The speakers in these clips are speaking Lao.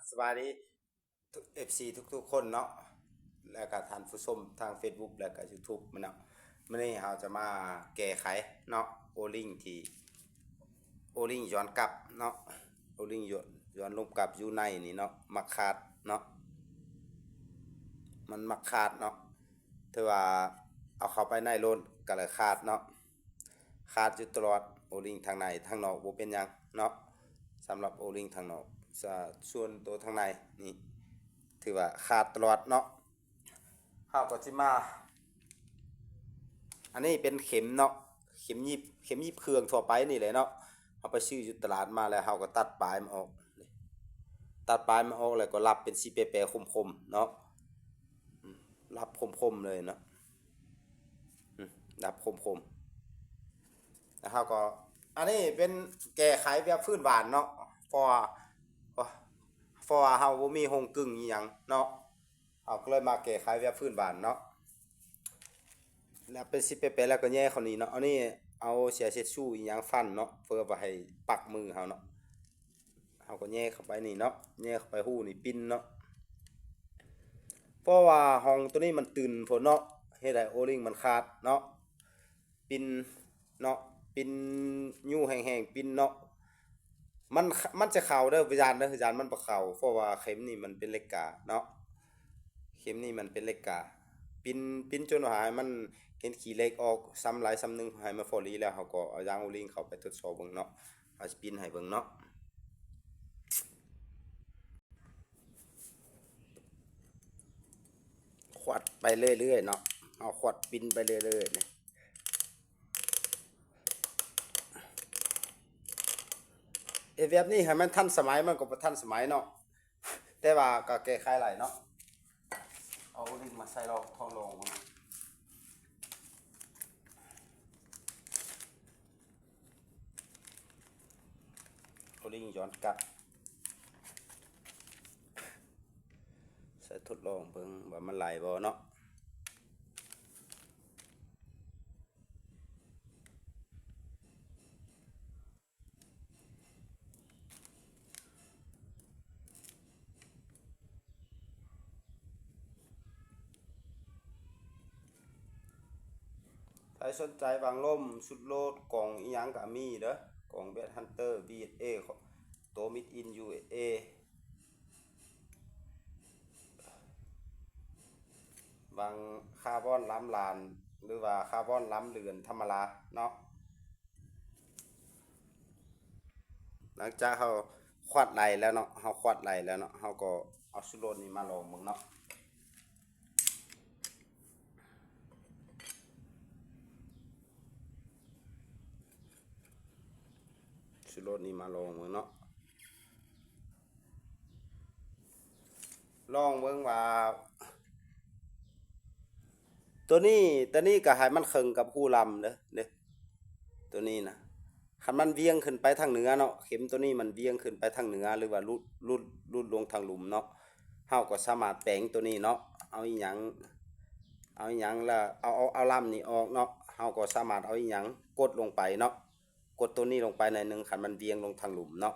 ສະບາຍດີ ເອັຟຊີທຸກໆຄົນເນາະ ແລະກະທ່ານຜູ້ຊົມທາງເຟສບຸກ ແລະກະຢູທູບເນາະ. ມື້ນີ້ເຮົາຈະມາແກ້ໄຂເນາະ ໂອລິງທີ່ ໂອລິງຍ້ອນກັບເນາະ ໂອລິງຍ້ອນ ຍ້ອນລົມກັບຢູ່ໃນນີ້ເນາະ ມັກຂາດເນາະ ມັນມັກຂາດເນາະ. ຖືວ່າເອົາເຂົ້າໄປໃນໂລດກະເລີຍຂາດເນາະ ຂາດຢູ່ຕະຫຼອດ. ໂອລິງທາງໃນ ທາງນອກບໍ່ເປັນຫຍັງເນາະ. ສຳລັບໂອລິງທາງນອກ ສະ ສ່ວນໂຕທາງໃນນີ້ ຖືວ່າຂາດຕະຫຼອດເນາະ. ເຮົາກໍຊິມາ ອັນນີ້ເປັນເຂັມເນາະ ເຂັມຫຍິບ ເຂັມຫຍິບເຄື່ອງທົ່ວໄປນີ້ແຫຼະເນາະ. ເຮົາໄປຊື້ຢູ່ຕະຫຼາດມາແລ້ວ ເຮົາກໍຕັດປາຍມັນອອກ ຕັດປາຍມັນອອກ ແລ້ວກໍລັບເປັນສີແປໆຄົມໆເນາະ. ລັບຄົມໆເລີຍເນາະ ລັບຄົມໆ ແລ້ວເຮົາກໍ ອັນນີ້ເປັນແກ້ໄຂແບບພື້ນບ້ານເນາະ ເພາະວ່າ ເພາະວ່າເຮົາບໍ່ມີໂຮງກຶ້ງອີ່ຫຍັງເນາະ ເຮົາກໍເລີຍມາແກ້ໄຂແບບພື້ນບ້ານເນາະ. ແລ້ວເປັນຊິເປັນໄປແລ້ວກໍແຍ່ເຂົ້ານີ້ເນາະ ອັນນີ້ເອົາເສຍເຊັດຊູອີ່ຫຍັງຟັນເນາະ ເພື່ອວ່າໃຫ້ປັກມືເຮົາເນາະ. ເຮົາກໍແຍ່ເຂົ້າໄປນີ້ເນາະ ແຍ່ເຂົ້າໄປຮູນີ້ປິ່ນເນາະ ເພາະວ່າຮ່ອງໂຕນີ້ມັນຕື້ນໂພດເນາະ ເຮັດໃຫ້ໂອລິງມັນຂາດເນາະ ປິ່ນເນາະ ປິ່ນ ຍູ້ແຮງໆ ປິ່ນເນາະ. ມັນ ມັນຈະເຂົ້າເດີ ຢ່າເດີ ຢ່າມັນບໍ່ເຂົ້າ ເພາະວ່າເຂັມນີ້ມັນເປັນເຫຼັກກາເນາະ ເຂັມນີ້ມັນເປັນເຫຼັກກາ. ປິ່ນ ປິ່ນຈົນວ່າໃຫ້ມັນເຫັນຂີ້ເຫຼັກອອກ ຊຳໃດຊຳໜຶ່ງ ໃຫ້ມັນພໍດີແລ້ວ ເຮົາກໍເອົາຢາງໂອລິງເຂົ້າໄປທົດສອບເບິ່ງເນາະ. ເຮົາຊິປິ່ນໃຫ້ເບິ່ງເນາະ ຂວັດໄປເລື້ອຍໆເນາະ ເຮົາຂວັດປິ່ນໄປເລື້ອຍໆນີ້. ເຮັດແບບນີ້ໃຫ້ມັນທັນສະໄໝ ມັນກໍບໍ່ທັນສະໄໝເນາະ ແຕ່ວ່າກໍແກ້ໄຂໄດ້ເນາະ. ເອົາໂອລິງມາໃສ່ລອງ ທົດລອງເບິ່ງ ໂອລິງຍ້ອນກັບ ໃສ່ທົດລອງເບິ່ງວ່າມັນໄຫຼບໍ່ເນາະ. ໃຜສົນໃຈບັງລົມ ຊຸດໂຫຼດ ກ່ອງອີ່ຫຍັງກະມີເດີ ກ່ອງແບດຮັນເຕີ ບີເອັສເອ ໂຕເມດອິນຢູເອັສເອ ບັງຄາບອນລຳລານ ຫຼືວ່າຄາບອນລຳເຫຼືອນທຳມະດາເນາະ. ຫຼັງຈາກເຮົາຂວັດໄດ້ແລ້ວເນາະ ເຮົາຂວັດໄດ້ແລ້ວເນາະ ເຮົາກໍເອົາຊຸດໂຫຼດນີ້ມາລອງເບິ່ງເນາະ ຊຸດໂຫຼດນີ້ມາລອງເບິ່ງເນາະ. ລອງເບິ່ງວ່າ ໂຕນີ້ ໂຕນີ້ກໍໃຫ້ມັນເຄິ່ງກັບຮູລຳເດີ ເດ້ ໂຕນີ້ນະ ຄັນມັນວຽງຂຶ້ນໄປທາງເໜືອເນາະ ເຂັມໂຕນີ້ມັນວຽງຂຶ້ນໄປທາງເໜືອ ຫຼືວ່າຫຼຸດ ຫຼຸດ ຫຼຸດລົງທາງລຸ່ມເນາະ ເຮົາກໍສາມາດແປງໂຕນີ້ເນາະ ເອົາອີ່ຫຍັງ ເອົາອີ່ຫຍັງລະ ເອົາ ເອົາ ເອົາລຳນີ້ອອກເນາະ ເຮົາກໍສາມາດເອົາອີ່ຫຍັງກົດລົງໄປເນາະ. ກົດໂຕນີ້ລົງໄປໜ້ອຍໜຶ່ງ ຄັນມັນວຽງລົງທາງລຸ່ມເນາະ.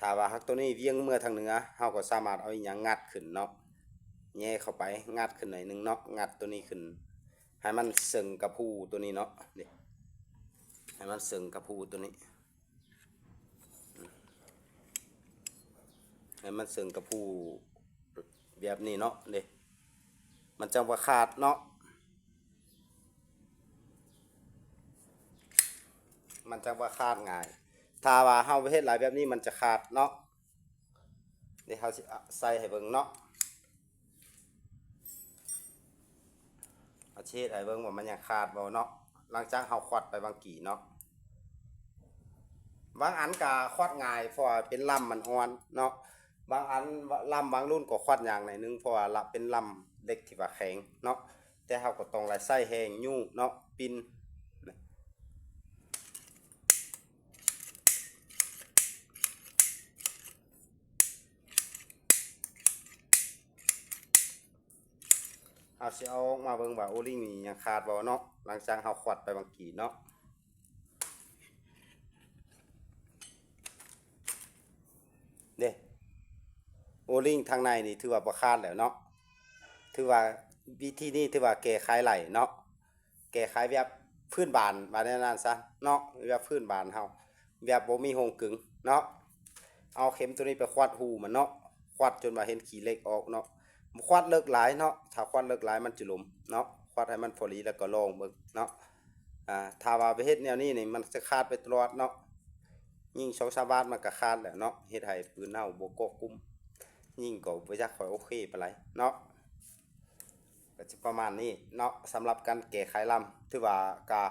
ຖ້າວ່າຫາກໂຕນີ້ວຽງເມືອທາງເໜືອ ເຮົາກໍສາມາດເອົາອີ່ຫຍັງງັດຂຶ້ນເນາະ ແຍ່ເຂົ້າໄປ ງັດຂຶ້ນໜ້ອຍໜຶ່ງເນາະ ງັດໂຕນີ້ຂຶ້ນ ໃຫ້ມັນເຊິ່ງກັບຮູໂຕນີ້ເນາະ ນີ້ ໃຫ້ມັນເຊິ່ງກັບຮູໂຕນີ້ ໃຫ້ມັນເຊິ່ງກັບຮູແບບນີ້ເນາະ ນີ້ ມັນຈັ່ງບໍ່ຂາດເນາະ. ມັນຈັ່ງວ່າຂາດງ່າຍ ຖ້າວ່າເຮົາເຮັດຫຼາຍແບບນີ້ມັນຈະຂາດເນາະ. ເດ ເຮົາຊິໃສ່ໃຫ້ເບິ່ງເນາະ ເຮົາຊິເຮັດໃຫ້ເບິ່ງວ່າມັນຍັງຂາດບໍ່ເນາະ ຫຼັງຈາກເຮົາຂວັດໄປບາງກີ້ເນາະ. ບາງອັນກະຂວັດງ່າຍ ເພາະວ່າເປັນລຳມັນອ່ອນເນາະ ບາງອັນ ລຳບາງລຸ້ນກໍຂວັດຍາກໜ້ອຍໜຶ່ງ ເພາະວ່າລະເປັນລຳເຫຼັກທີ່ວ່າແຂງເນາະ. ແຕ່ເຮົາກໍຕ້ອງໄດ້ໃຊ້ແຮງຍູ້ເນາະ ປິ່ນ ເຮົາຊິເອົາອອກມາເບິ່ງວ່າໂອລິງນີ້ຍັງຂາດບໍ່ເນາະ ຫຼັງຈາກເຮົາຂວັດໄປບາງກີ້ເນາະ ເດ້. ລິງທາງໃນນີ້ຖືວ່າບໍ່ຂາດແລ້ວເນາະ. ຖືວ່າວິທີນີ້ຖືວ່າແກ້ໄຂໄດ້ເນາະ, ແກ້ໄຂແບບພື້ນບ້ານ ວ່າແນວນັ້ນຊະເນາະ, ແບບພື້ນບ້ານເຮົາ ແບບບໍ່ມີໂຮງກຶງເນາະ. ເອົາເຂັມໂຕນີ້ໄປຂວັດຮູມັນເນາະ, ຂວັດຈົນວ່າເຫັນຂີ້ເຫຼັກອອກເນາະ. ບໍ່ຂວັດເລິກຫຼາຍເນາະ, ຖ້າຂວັດເລິກຫຼາຍມັນຈະຫຼົມເນາະ. ຂວັດໃຫ້ມັນພໍດີແລ້ວກໍລອງເບິ່ງເນາະ. ອາ ຖ້າວ່າໄປເຮັດແນວນີ້ນີ້ ມັນຈະຂາດໄປຕະຫຼອດເນາະ. ຍິງສອງສາມບາດມັນກໍຂາດແລ້ວເນາະ, ເຮັດໃຫ້ປືນເຮົາບໍ່ເກາະກຸ່ມ, ຍິງກໍບໍ່ຢາກຄ່ອຍໂອເຄປານໃດເນາະ. ກໍຈະປະມານນີ້ເນາະ, ສຳລັບການແກ້ໄຂລຳ ຖືວ່າກະ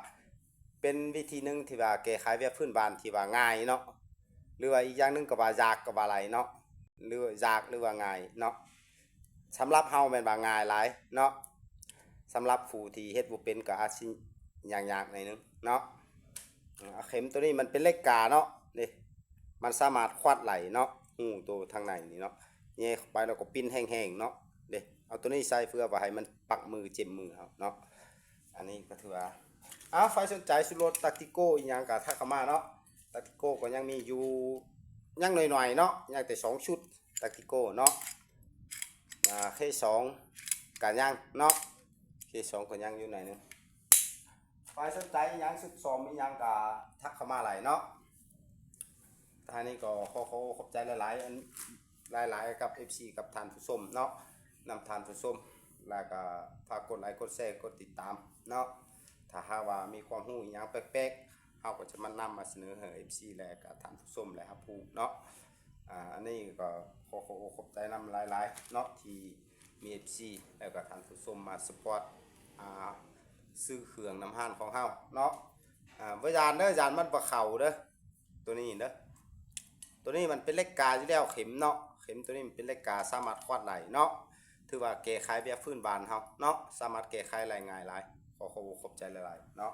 ເປັນວິທີໜຶ່ງທີ່ວ່າແກ້ໄຂແບບພື້ນບ້ານທີ່ວ່າງ່າຍເນາະ, ຫຼືວ່າອີກຢ່າງໜຶ່ງກໍວ່າຍາກກໍວ່າໄດ້ເນາະ, ຫຼືວ່າຍາກ ຫຼືວ່າງ່າຍເນາະ. ສຳລັບເຮົາແມ່ນວ່າງ່າຍຫຼາຍເນາະ, ສຳລັບຜູ້ທີ່ເຮັດບໍ່ເປັນກໍອາດຊິຍາກໆໜ້ອຍໜຶ່ງເນາະ. ເອີ ເຂັມໂຕນີ້ມັນເປັນເຫຼັກກາເນາະ, ນີ້ ມັນສາມາດຂວັດໄດ້ເນາະ, ຮູໂຕທາງໃນນີ້ເນາະ, ແຍ່ເຂົ້າໄປແລ້ວກໍປິ່ນແຮງໆເນາະ. ເດ້ ເອົາໂຕນີ້ໃສ່ເພື່ອວ່າໃຫ້ມັນປັກມືເຈັບມືເຮົາເນາະ. ອັນນີ້ກໍຖືວ່າ ເອົາ ໃຜສົນໃຈຊຸດລົດ ຕາກຕິໂກ ອີ່ຫຍັງກໍທັກເຂົ້າມາເນາະ. ຕາກຕິໂກກໍຍັງມີຢູ່ ຍັງໜ້ອຍໆເນາະ, ຍັງແຕ່ສອງຊຸດ ຕາກຕິໂກເນາະ. ອາ ເຄສອງກໍຍັງເນາະ, ເຄສອງກໍຍັງຢູ່ໜ້ອຍໜຶ່ງ. ໃຜສົນໃຈອີ່ຫຍັງ ຊຸດຊ້ອມອີ່ຫຍັງກໍທັກເຂົ້າມາໄດ້ເນາະ. ທາງນີ້ກໍຂໍ ຂໍຂອບໃຈຫຼາຍໆ ອັນ ຫຼາຍໆ ກັບເອັຟຊີ ກັບທ່ານຜູ້ຊົມເນາະ, ນຳທ່ານຜູ້ຊົມ ແລ້ວກໍຝາກກົດໄລ ກົດແຊ ກົດຕິດຕາມເນາະ. ຖ້າຫາກວ່າມີຄວາມຮູ້ອີ່ຫຍັງແປກໆ ເຮົາກໍຈະມານຳມາສະເໜີໃຫ້ເອັຟຊີ ແລະກໍທ່ານຜູ້ຊົມໄດ້ຮັບຮູ້ເນາະ. ອາ ອັນນີ້ກໍຂໍຂອບອົກຂອບໃຈນຳຫຼາຍໆເນາະ ທີ່ມີເອັຟຊີ ແລະກໍທ່ານຜູ້ຊົມມາສະປອດ ອາ ຊື້ເຄື່ອງນຳຮ້ານຂອງເຮົາເນາະ. ອາ ບໍ່ຢ້ານເດີ ຢ້ານມັນບໍ່ເຂົ້າເດີ ໂຕນີ້ເດີ. ໂຕນີ້ມັນເປັນເຫຼັກກາຢູ່ແລ້ວ ເຂັມເນາະ, ເຂັມໂຕນີ້ມັນເປັນເຫຼັກກາ ສາມາດຂວັດໄດ້ເນາະ. ຖືວ່າແກ້ໄຂແບບພື້ນບ້ານເຮົາເນາະ, ສາມາດແກ້ໄຂໄດ້ງ່າຍຫຼາຍ. ຂໍຂອບອົກຂອບໃຈຫຼາຍໆເນາະ.